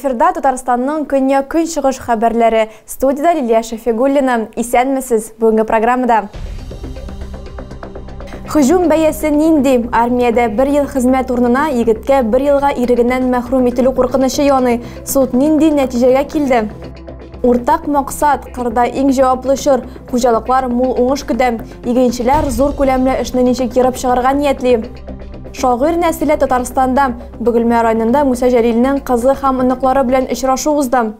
Эфирда Татарстанның көньяк-көнчыгыш хәбәрләре. Студиядә Лилия Шәфигуллина. Исәнмесез! Бүгенге программада. Һөҗүм бәясе нинди? Армиядә бер ел хезмәт урынына егеткә бер елга ирегеннән мәхрүм ителү куркынычы яный. Суд нинди нәтиҗәгә килде? Уртак максат, кырда иң җаваплы чор. Хуҗалыклар мул уңыш көтә. Игенчеләр зур күләмле эшне ничек ерып чыгарга ниятли? Шагыйрь нәселе Татарстанда. Бөгелмә районында Муса Җәлилнең кызы һәм оныклары белән очрашу узды.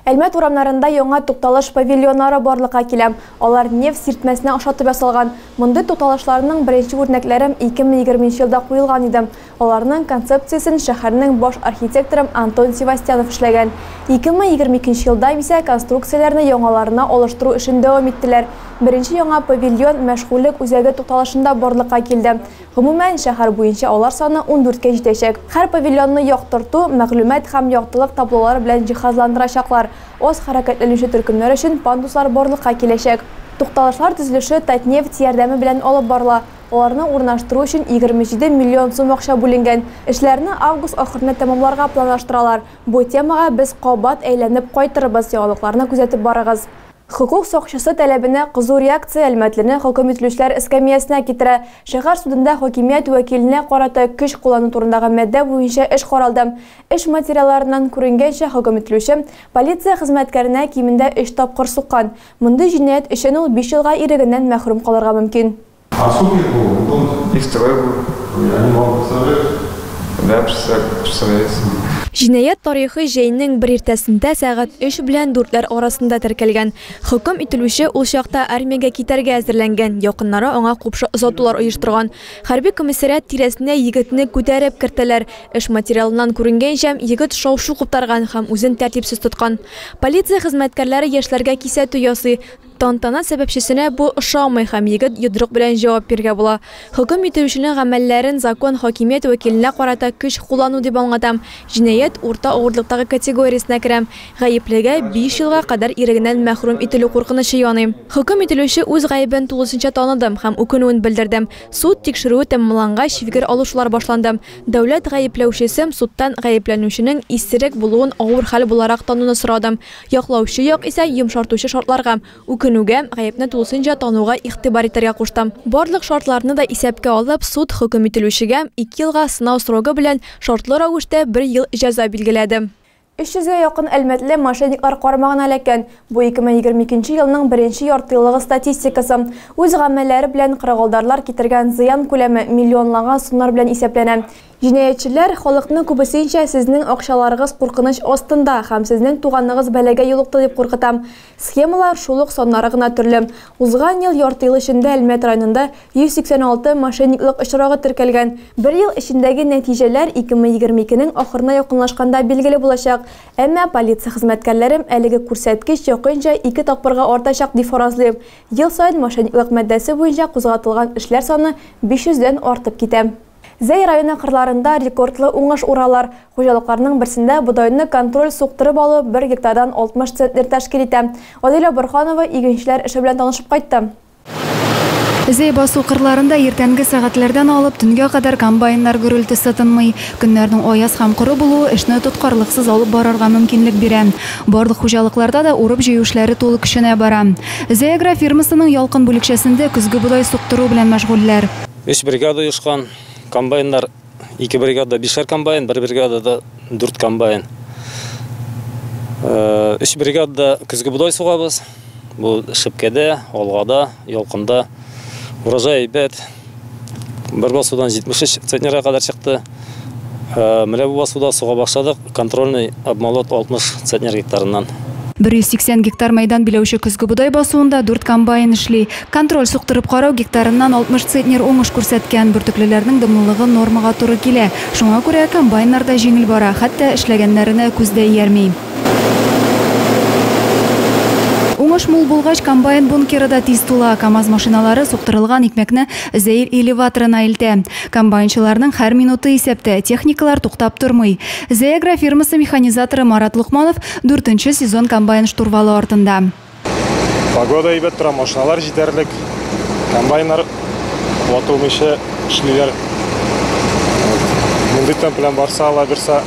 Әлмәт урамнарында яңа тукталыш павильоннары барлыкка килә. Алар нефть сиртмәсенә ошатып ясалган. Мондый тукталышларның беренче үрнәкләре 2020 елда куелган иде. Аларның концепциясен шәһәрнең баш архитекторы Антон Севастьянов эшләгән. 2022 елда исә конструкцияләрне яңаларына алыштыру эшен дәвам иттеләр. Беренче яңа павильон мәшгульлек үзәге тукталышында барлыкка килде. Гомумән, шәһәр буенча алар саны 14кә җитәчәк. Һәр павильонны яктырту, мәгълүмат һәм яктылык таблолары белән җиһазландырачаклар. Аз хәрәкәтләнүче төркемнәр өчен пандуслар барлыкка киләчәк. Тукталышлар төзелеше Татнефть ярдәме белән алып барыла. Аларны урнаштыру өчен 27 миллион сум акча бүленгән. Эшләрне август ахырына тәмамларга планлаштыралар. Бу темага без кабат әйләнеп кайтырбыз. Яңалыкларны күзәтеп барыгыз. Хокук сакчысы таләбенә кызу реакция Әлмәтлене хөкем ителүчеләр эскәмиясенә китерә. Шәһәр судында хакимият вәкиленә карата көч куллану турындагы маддә буенча эш каралды. Эш материалларыннан күренгәнчә, хөкем ителүче полиция хезмәткәренә кимендә 3 тапкыр суккан. Мондый җинаять өчен ул 5 елга ирегеннән мәхрүм калырга мөмкин. А сколько их было? Антон? Их трое было. Они вам представляют? Да, представляется. Җинаять тарихы җәйнең бер иртәсендә сәгать 3 белән 4 арасында теркәлгән. Хөкем ителүче ул чакта армиягә китәргә әзерләнгән. Якыннары аңа купшы озатулар оештырган. Хәрби комиссариат тирәсенә егетне күтәреп кертәләр. Эш материалыннан күренгәнчә, егет шау-шу куптарган һәм үзен тәртипсез тоткан. Полиция хезмәткәрләре яшьләргә кисәтү ясый. Тантана сәбәпчесенә бу ошамый һәм егет йодрык белән җавап биргә була. Хөкем ителүченең гамәлләрен закон хакимият вәкиленә карата көч куллану дип аңлата. Җинаять урта авырлыктагы категориясенә керә. Гаеплегә 5 елга кадәр ирегеннән мәхрүм ителү куркынычы яный. Хөкем ителүче үз гаебен тулысынча таныды һәм үкенүен белдерде. Суд тикшерүе тәмамлангач, фикер алышулар башланды. Дәүләт гаепләүчесе судтан гаепләнүченең исерек булуын авыр хәл буларак тануны сорады. Яклаучы як исә йомшартучы шартларга, үкенүгә, гаепне тулысынча тануга игътибар итәргә кушты. Барлык шартларны да исәпкә алып, суд хөкем ителүчегә 2 елга сынау срогы белән шартлы рәвештә 1 ел җәза билгеләде. 300гә якын әлмәтле мошенниклар кармагына эләккән. Бу 2022 елның беренче яртыеллыгы статистикасы. Үз гамәлләре белән кырыгалдарлар китергән зыян күләме миллионлаган сумнар белән исәпләнә. Җинаятьчеләр халыкны күбесенчә сезнең акчаларыгыз куркыныч астында һәм сезнең туганыгыз бәлагә юлыкты дип куркыта. Схемалар шул ук, саннары гына төрле. Узган ел ярты ел эчендә Әлмәт районында 186 мошенниклык очрагы теркәлгән. Бер ел эчендәге нәтиҗәләр 2022-нең ахырына якынлашканда билгеле булачак. Әмма полиция хезмәткәрләре әлеге күрсәткеч якынча 2 тапкырга артачак дип фаразлый. Ел саен мошенниклык маддәсе буенча кузгатылган эшләр саны 500дән артып китә. Зәй районы кырларында рекордлы уңыш уралар. Хуҗалыкларның берсендә бодайны контроль суктырып алып 1 гектардан 60 центнер тәшкил итә. Адилә Борханова игенчеләр эше белән танышып кайтты. Зәй басу кырларында иртәнге сәгатьләрдән алып төнгә кадәр комбайннар гөрелтесе тынмый. Көннәрнең аяз һәм коры булуы эшне тоткарлыксыз алып барырга мөмкинлек бирә. Барлык хуҗалыкларда да урып җыю эшләре тулы көченә бара. Зәй агрофирмасының Ялкын бүлекчәсендә көзге бодай суктыру белән мәшгульләр. 3 бригада оешкан. Комбайннар 2 бригада 5 комбайн, 1 бригадада 4 комбайн. 3 бригадада көзге бодай сугабыз. Бу Шепкәдә, Алгада, Ялкында. Урожай әйбәт. Бер басудан 73 центнерга кадәр чыкты. Менә бу басуда суга башладык. Контрольный обмолот 60 центнер гектарыннан. 180 гектар мәйдан биләүче көзге бодай басуында 4 комбайн эшли. Контроль суктырып карау гектарыннан 60 центнер уңыш күрсәткән. Бөртеклеләрнең дымлылыгы нормага туры килә. Шуңа күрә комбайннар да җиңел бара, хәтта эшләгәннәренә күз дә иярми. Уңыш мул булгач, комбайн бункеры да тиз тула. КАМАЗ машиналары суктырылган икмәкне Зәй элеваторына илтә. Комбайнчыларның һәр минуты исәптә, техникалар туктап тормый. Зәй агрофирмасы механизаторы Марат Лукманов 4нче сезон комбайн штурвалы артында. Погода әйбәт тора, машиналар җитәрлек, комбайннар ватылмыйча эшлиләр. Мондый темп белән барса, ала бирсә,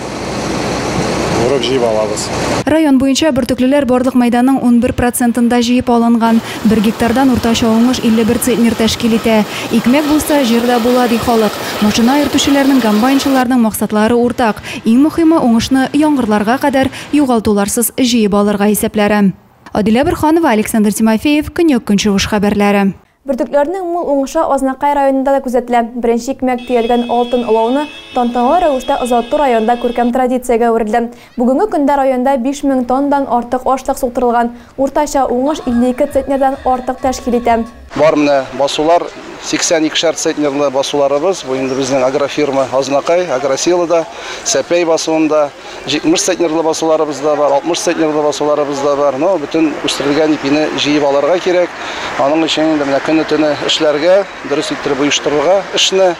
Урып җыеп алабыз. Район буенча бөртеклеләр барлык мәйданның 11 процентында җыеп алынган. Бер гектардан уртача уңыш 51 центнер тәшкил итә. Икмәк булса, җир дә була, ди халык. Машина йөртүчеләрнең, комбайнчыларның максатлары уртак. Иң мөһиме уңышны яңгырларга кадәр югалтуларсыз җыеп алырга исәпләре. Адилә Борһанова, Александр Тимофеев, Көньяк-Көнчыгыш хәбәрләре. Бөртекләрнең мул уңышы Азнакай районында да күзәтелә. Беренче икмәк төялгән алтын олауны тантаналы рәвештә озату районда күркәм традициягә әверелде. Бүгенге көндә районда 5000 тоннадан артык ашлык суктырылган. Уртача уңыш 52 центнердан артык тәшкил итә. Бар менә басулар 82 центнерлы басуларыбыз. Бу инде безнең агрофирма Азнакай, Агросилада, Сәпәй басуында 70 центнерлы басуларыбыз да бар, 60 центнерлы басуларыбыз да бар. Но бөтен үстерелгән ипине җыеп алырга кирәк. Аның өчен инде менә көне-төне эшләргә, дөрес иттереп оештырырга эшне,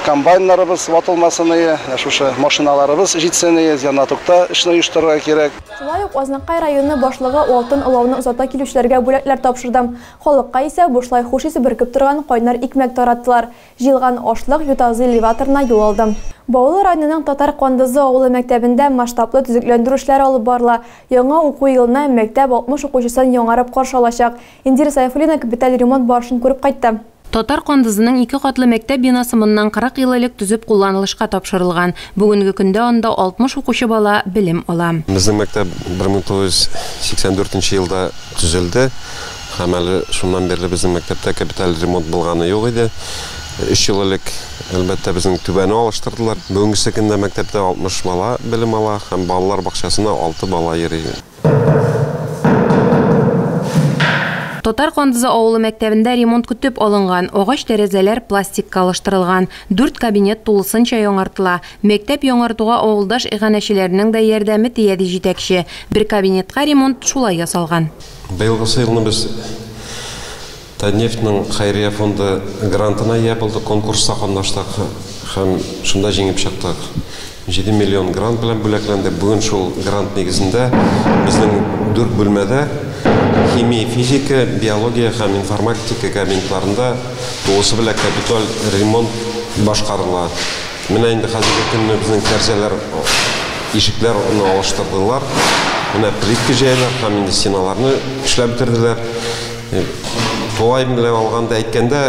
комбайннарыбыз ватылмасын, шушы машиналарыбыз җитсен, зернотокта эшне оештырырга кирәк. Шулай ук Азнакай районы башлыгы алтын олауны озата килүчеләргә бүләкләр тапшырды. Халыкка исә бушлай хуш исе бөркеп торган кайнар икмәк тараттылар. Җыелган ашлык Ютазы элеваторына юл алды. Баулы районының Татар Кандызы авылы мәктәбендә масштаблы төзекләндерү эшләре алып барыла. Яңа уку елына мәктәп 60 укучысын яңарып каршы алачак. Индира Сайфуллина капиталь ремонт барышын күреп кайтты. Татар Кандызының ике катлы мәктәп бинасы моннан 40 ел элек төзеп кулланылышка тапшырылган. Бүгенге көндә анда 60 укучы бала белем ала. Безнең мәктәп 1984 елда төзелде. Һәм әле шуннан бирле безнең мәктәптә капиталь ремонт булганы юк иде. 3 ел элек әлбәттә безнең түбәне алыштырдылар. Бүгенге көндә мәктәптә 60 бала белем ала һәм балалар бакчасына 6 бала йөри. Татар Кандызы авылы мәктәбендә ремонт көтеп алынган, агач тәрәзәләр пластикка алыштырылган, 4 кабинет тулысынча яңартыла. Мәктәп яңартуга авылдаш иганәчеләренең дә ярдәме тия, ди җитәкче. Бер кабинетка ремонт шулай ясалган. Быелгы елны без Татнефтьнең хәйрия фонды грантына ия булдык, конкурста катнаштык һәм шунда җиңеп чыктык. 7 миллион грант белән бүләкләндек. Бүген шул грант нигезендә безнең 4 бүлмәдә химия, физика, биология һәм информатика кабинетларында тулысы белән капиталь ремонт башкарыла. Менә инде хәзерге көнне безнең тәрәзәләр, ишекләр алыштырдылар. Менә плитка җәяләр һәм инде стеналарны эшләп бетерделәр. Тулай белән алганда әйткәндә,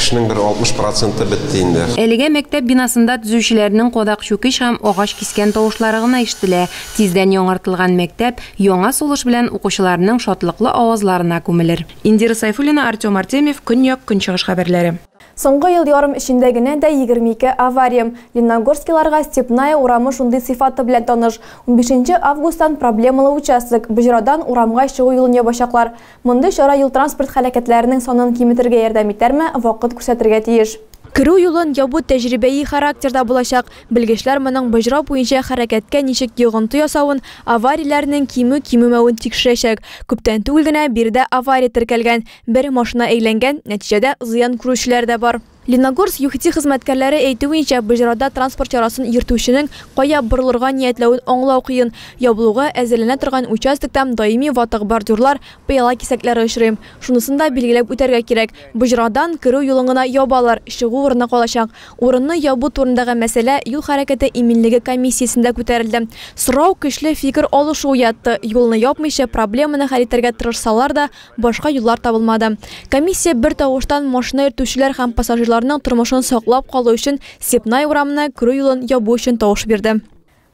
эшнең бер 60% бетте инде. Әлегә мәктәп бинасында төзүчеләрнең кадак чүкеч һәм агач кискән тавышлары гына ишетелә. Тиздән яңартылган мәктәп яңа сулыш белән укучыларның шатлыклы авазларына күмелер. Индира Сайфуллина, Артем Артемьев, Көньяк Көнчыгыш хәбәрләре. Соңгы ел ярым эчендә генә дә 22 авария. Лениногорскийларга Степная урамы шундый сыйфаты белән таныш. 15 августтан проблемалы участок Боҗрадан урамга чыгу юлын ябачаклар. Мондый чара юл-транспорт һәлакәтләренең санын киметергә ярдәм итәрме, вакыт күрсәтергә тиеш. Керү юлын ябу тәҗрибәи характерда булачак. Белгечләр моның боҗра буенча хәрәкәткә ничек йогынты ясавын, аварияләрнең кимү-кимемәвен тикшерәчәк. Күптән түгел генә биредә авария теркәлгән. Бер машина әйләнгән, нәтиҗәдә зыян күрүчеләр дә бар. Лениногорск ЮХИДИ хезмәткәрләре әйтүенчә, боҗрада транспорт чарасын йөртүченең кая борылырга ниятләвен аңлау кыен. Ябылуга әзерләнә торган участокта даими ватык бордюрлар, пыяла кисәкләре очрый. Шунысын да билгеләп үтәргә кирәк. Боҗрадан керү юлын гына ябалар, чыгу урыны калачак. Урынны ябу турындагы мәсьәлә юл хәрәкәте иминлеге комиссиясендә күтәрелде. Сорау көчле фикер алышу уятты. Юлны япмыйча проблеманы хәл итәргә тырышсалар да, башка юллар табылмады. Комиссия бер тавыштан машина йөртүчеләр һәм пассажирлар тормышын саклап калу өчен Степная урамына керү юлын ябу өчен тавыш бирде.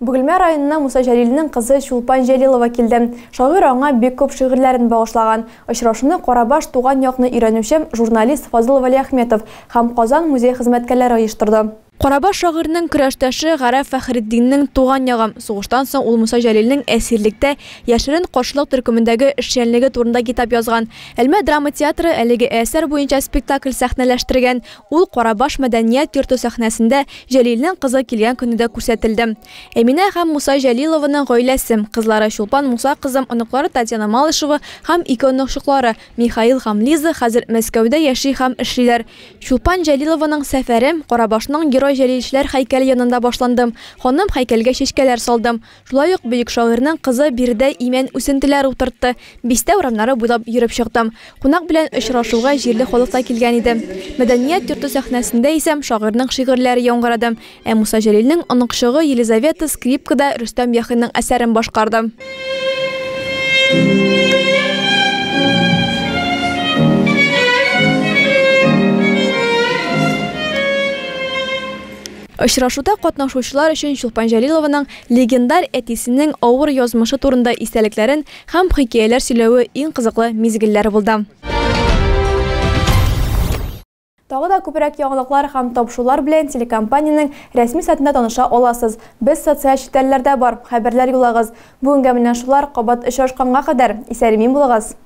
Бөгелмә районына Муса Җәлилнең кызы Чулпан Җәлилова килде. Шагыйрь аңа бик күп шигырьләрен багышлаган. Очрашуны Карабаш туган якны өйрәнүче журналист Фазыл Вәлиәхметов һәм Казан музей хезмәткәрләре оештырды. Карабаш шагыйрьнең көрәштәше Гарәф Фәхретдиннең туган ягы. Сугыштан соң ул Муса Җәлилнең әсирлектә яшерен каршылык төркемендәге эшчәнлеге турында китап язган. Әлмә драма театры әлеге әсәр буенча спектакль сәхнәләштергән. Ул Карабаш мәдәният йорты сәхнәсендә Җәлилнең кызы килгән көнендә күрсәтелде. Әминә һәм Муса Җәлилованың гаиләсе, кызлары Чулпан Муса кызы, оныклары Татьяна Малышева һәм ике оныкчыклары Михаил һәм Лиза хәзер Мәскәүдә яши һәм эшлиләр. Чулпан Җәлилованың сәфәре Карабашның герой герой-җәлилчеләр һәйкәле янында башланды. Ханым һәйкәлгә чәчкәләр салды. Шулай ук бөек шагыйрьнең кызы биредә имән үсентеләре утыртты. Бистә урамнары буйлап йөреп чыкты. Кунак белән очрашуга җирле халык та килгән иде. Мәдәният йорты сәхнәсендә исә шагыйрьнең шигырьләре яңгырады. Ә Муса Җәлилнең оныкчыгы Елизавета скрипкада Рөстәм Яхинның әсәрен башкарды. Очрашуда катнашучылар өчен Чулпан Җәлилованың легендар әтисенең авыр язмышы турында истәлекләрен һәм хикәяләр сөйләве иң кызыклы мизгелләр булды. Тагы да күбрәк яңалыклар һәм тапшырулар белән телекомпаниянең рәсми сайтында таныша аласыз. Без социаль челтәрләрдә бар, хәбәрләр юллагыз. Бүгенгә менә шулар, кабат очрашканга кадәр исән-имин булыгыз.